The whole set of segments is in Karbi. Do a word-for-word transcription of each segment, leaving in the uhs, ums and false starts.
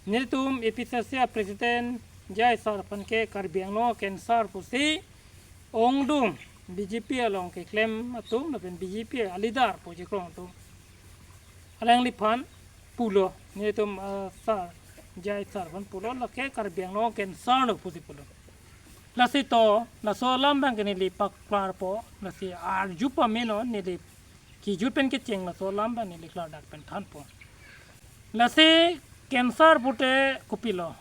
Nelitum A P C C a President J I sir aphan ke Karbi Anglong cancer pusi ongdung B J P along keklem atum lapen B J P a leader pu chekrong atum alangliphan pulo, nelitum, ah, sir, J I sir aphan pulo, lake Karbi Anglong cancer lo pusi pulo. Lasi to, laso alam abang ke neli paklarpo, lasi arju pameno neli kijut pen kecheng laso alam abang neli klardak pen thanpo. Lasi cancer pute kopilo?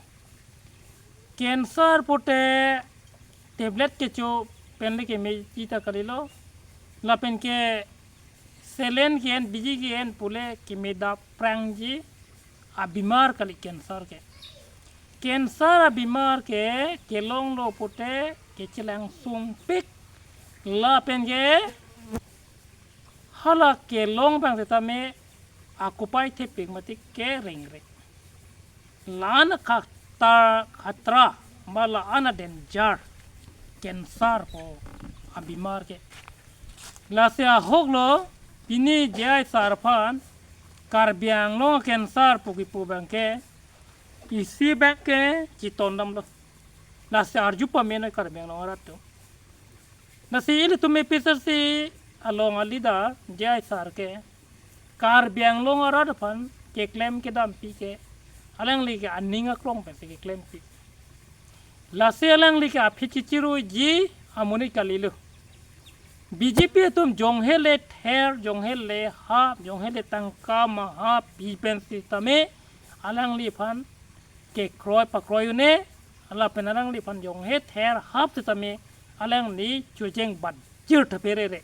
Cancer pute tablet kecho pen le kemeji ta kalilo, lapen ke saline ke-en, biji ke-en pule kemedap prangji abimar kali cancer ke. Cancer abimar ke kelonglo pute kechelang sungpik, lapen ke hala kelong abang setame akopai thepik mati kerengre. La-an khatra, khatra, ba la-an danger cancer pu abimar ke. Lasi ahoklo, pini J I sir aphan Karbi Anglong cancer pu kipu abang ke, isi abang ke chitondamlo. Lasi arju pameno Karbi Anglong arat atum. Lasi ilitum A P C C along a leader J I sir ke Karbi Anglong arat aphan keklem kedampi ke alangli ke aning aklong pensi keklempi. Lasi alangli ke aphi chichiruji amonit kalilo. B J P atum jonghe le ther, jonghe le hap, jonghe le tangka maha pi pen setame alangliphan kekroi pakroi un-e, lapen alangliphan jonghe ther hap setame alangli chojeng bat jir thapere re.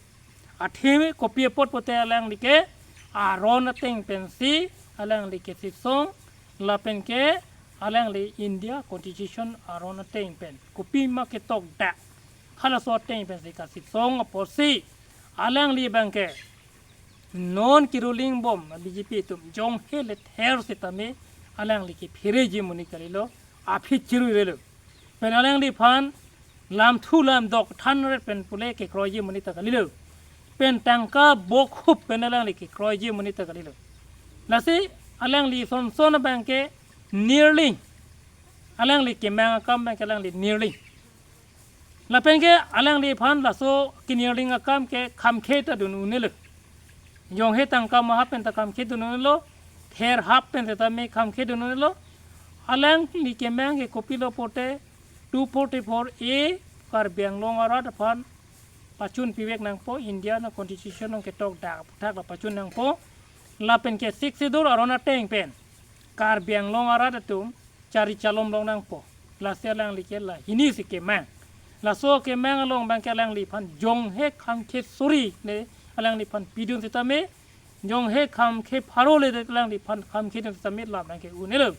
Atheme kopi apot pute alangli ke aron ateng pensi alangli ke sisong, lapen ke alangli India Constitution aron ateng pen kopima ketokdak, halaso ateng pensi kasisong apotsi alangli abang ke non kiruling bom B J P atum jonghe le ther setame alangli ke phereji amonit kalilo, aphi chiruirelo. Pen alangliphan lamthu lamdok thanret pen pule kekroiji amonit ta kalilo. Pen tangka bokhup pen alangli kekroiji amonit ta kalilo. Lasi alangli sonson abang ke nirling. Alangli kemang akam abang ke alangli nirling. Lapen ke alangliphan laso kenirling akam ke khamkhe ta dun un-elo. Jonghe tangka maha pen ta khamkhe dun un-elo, ther hap pen setame khamkhe dun un-elo. Alangli kemang ke kopilo pute two forty-four A Karbi Anglong arat aphan pachun pivek nangpo, India na Constitution along ketokdak aphuthak la pachun nangpo. Lapen ke Sixth Schedule aron ateng pen Karbi Anglong arat atum chari chalom long nangpo. Lasi alangli ke la hini si kemang. Laso kemang along abang ke alangliphan jonghe khamkhe suri le alangliphan pidun setame, jonghe khamkhe pharo le alangliphan khamkhe dun setame la abang ke un-elo.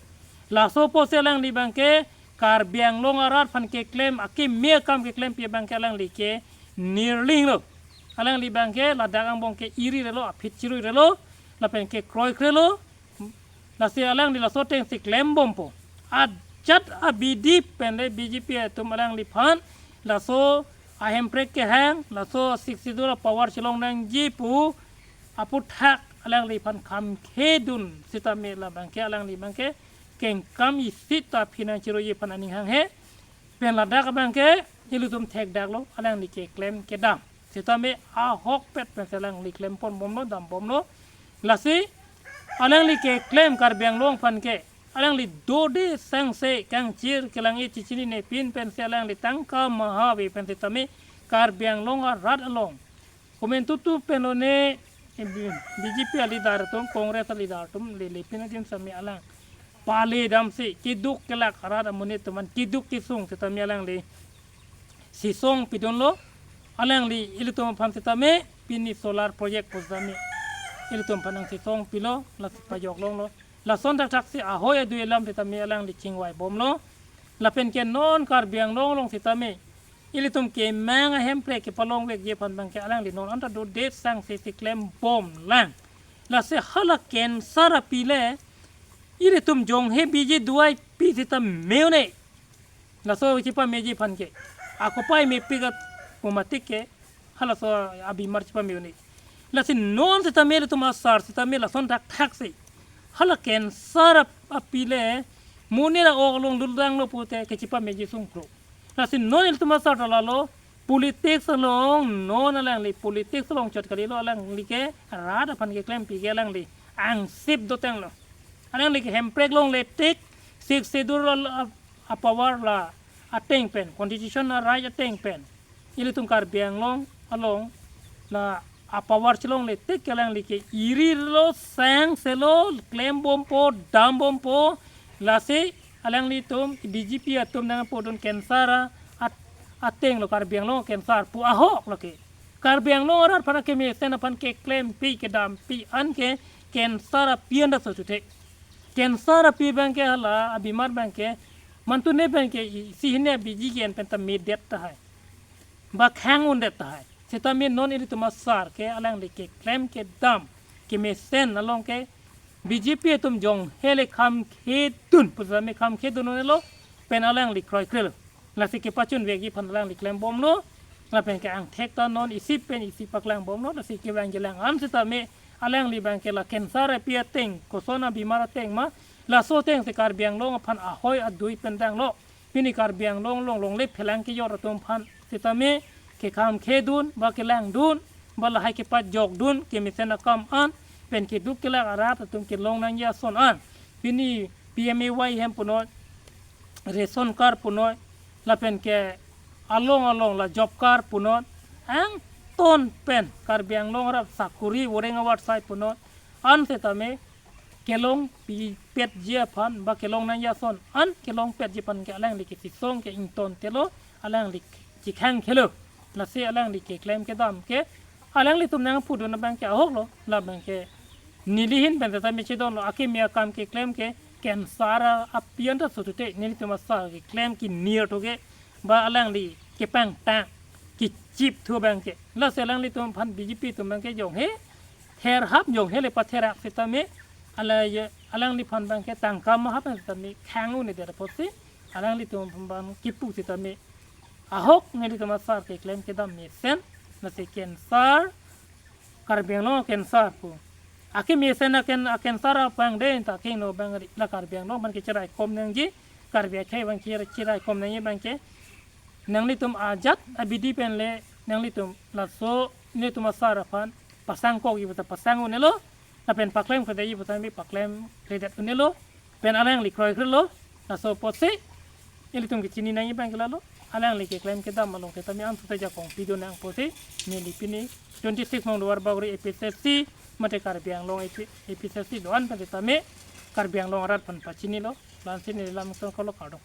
Laso apotsi alangli abang ke Karbi Anglong arat aphan keklem, akeme akam keklempi abang ke alangli ke nirling lo. Alangli abang ke ladak angbong ke irirelo, aphi chiruirelo, lapen ke kroikrelo. Lasi alangli laso atengsi klem bompo. Ajat abidi pen le B J P atum alangliphan laso ahemprek kehang, laso Sixth Schedule power chelong nangji pu aphuthak alangliphan khamkhe dun setame la abang ke alangli abang ke kengkam isi ta phinang chiruji aphan aning hanghe. Pen ladak abang ke ilitum thekdaklo, alangli keklem kedam setame ahokpet pensi alangli klem pon bomlo, dam bomlo. Lasi alangli keklem Karbi Anglong aphan ke alangli dode sangse kangchir kelang-i chichinine pin pensi alangli tangka maha ave pen setame Karbi Anglong arat along komantutu pen lone B J P a leader atum, Congress a leader atum lele pin adim setame alang pale damsi keduk kelak arat amonit atum an keduk kesung setame alangli sisong pidunlo. Alangli ilitum aphan setame pini solar project pu setame ilitum aphan nangsisong pilo, lasi pajok longlo. Lason thakthaksi ahoi adui alam setame alangli chingvai bomlo. Lapen ke non Karbi Anglong along setame ilitum kemang ahemprek kepalongvekji aphan abang ke alangli non anta dode sangse si klem bomlang. Lasi hala cancer api le ilitum jonghe biji duai pi setame un-e. Laso chipameji aphan ke akopai mepik at pumatik ke halaso abimar chipame un-e. Lasi non setame ilitum asar setame lason thakthaksi hala cancer ap-, api le Monit a-ok along dul danglo pute kechipameji sungkrok. Lasi non ilitum asar ta lalo, politics along, non alangli politics along chot kalilo, alangli ke rat aphan keklempi ke alangli angsip dotanglo. Alangli ke Hemprek longle tik, Sixth Schedule a, a, a-power la ateng pen, constitution a-right ateng pen ilitum Karbi Anglong along la a-power chelongle tik ke alangli ke irilo, sangselo, klembompo, dambompo. Lasi alanglitum B J P atum nangpudun cancer a, at-, atenglo, Karbi Anglong cancer pu ahok lake. Karbi Anglong arat aphan kemesen aphan keklempi kedampi an ke cancer api anta sotuthe. Cancer api abangke hala abimar abangke mantune abangke isi hini abiji ke en pen ta medet tahai, ba khang undet tahai. Sitame non ilitum asar ke alangli keklem kedam kemesen along ke B J P atum jong hele khamkhedun, pusitame khamkhedun unelo, pen alangli kroikrelo. Lasi kepachunvekji aphan alangli klembomlo. Lapen ke angthek ta non isi pen isi paklangbomlo. Lasi kevang kelang an sitame alangli abangke la cancer api ateng, koson abimar ateng ma, laso ateng si Karbi Anglong aphan ahoi adui pen danglo. Pini Karbi Anglong along longle phelang kejor atum aphan sitame kekhamkhedun, ba kelangdun, ba lahai kepajokdun kemesen akam an, pen keduk kelak arat atum kelong nangji ason an. Pini P M A Y hem punoi, ration card punoi, lapen ke along along la job card punoi, angton pen Karbi Anglong arat sakuri voreng award sai punoi, an sitame kelongpipetji aphan ba kelong nangji ason an kelongpetji aphan ke alangli kesisong ke ingtontelo, alangli chikhangkhelo. Lasi alangli keklem kedam ke alanglitum nangpudun abangke ahoklo, labangke neli ahin pen sitame chedonlo, akimi akam keklem ke cancer a-, api anta sotuthe, nelitum asar keklem kenir to ke, ba alangli kepangtang kechip thu abangke. Lasi alanglitum aphan B J P atum abangke jong he therhap jong hele patherak sitame, ala ye, alangliphan abangke tangka mahap sitame khang un'edet apotsi alanglitum aphan kipu sitame ahok nelitum asar keklem kedam mesen, lasi cancer, Karbi Anglong cancer pu. Akemesen aken, a-cancer apangden ta kengno abang ri, la Karbi Anglong aphan kecheraikom nangji, Karbi akhei abang kecheraikom nangji abangke nanglitum ajat abidi pen le nanglitum laso nelitum asar aphan pasangkokji puta pasang un'elo, lapen paklemkledetji puta mi paklemkledet un'elo, pen alangli kroikrelo. Laso apotsi ilitum kechini nangji abangke lalo, alangli keklem kedam along sitame ansose jakong pidun nang apotsi neli pini twenty six nong Duarbagori A P H L C mate Karbi Anglong A P, A P H L C do-an pen sitame Karbi Anglong arat aphan pachinilo. La-ansi neli lam song kolo, kardom.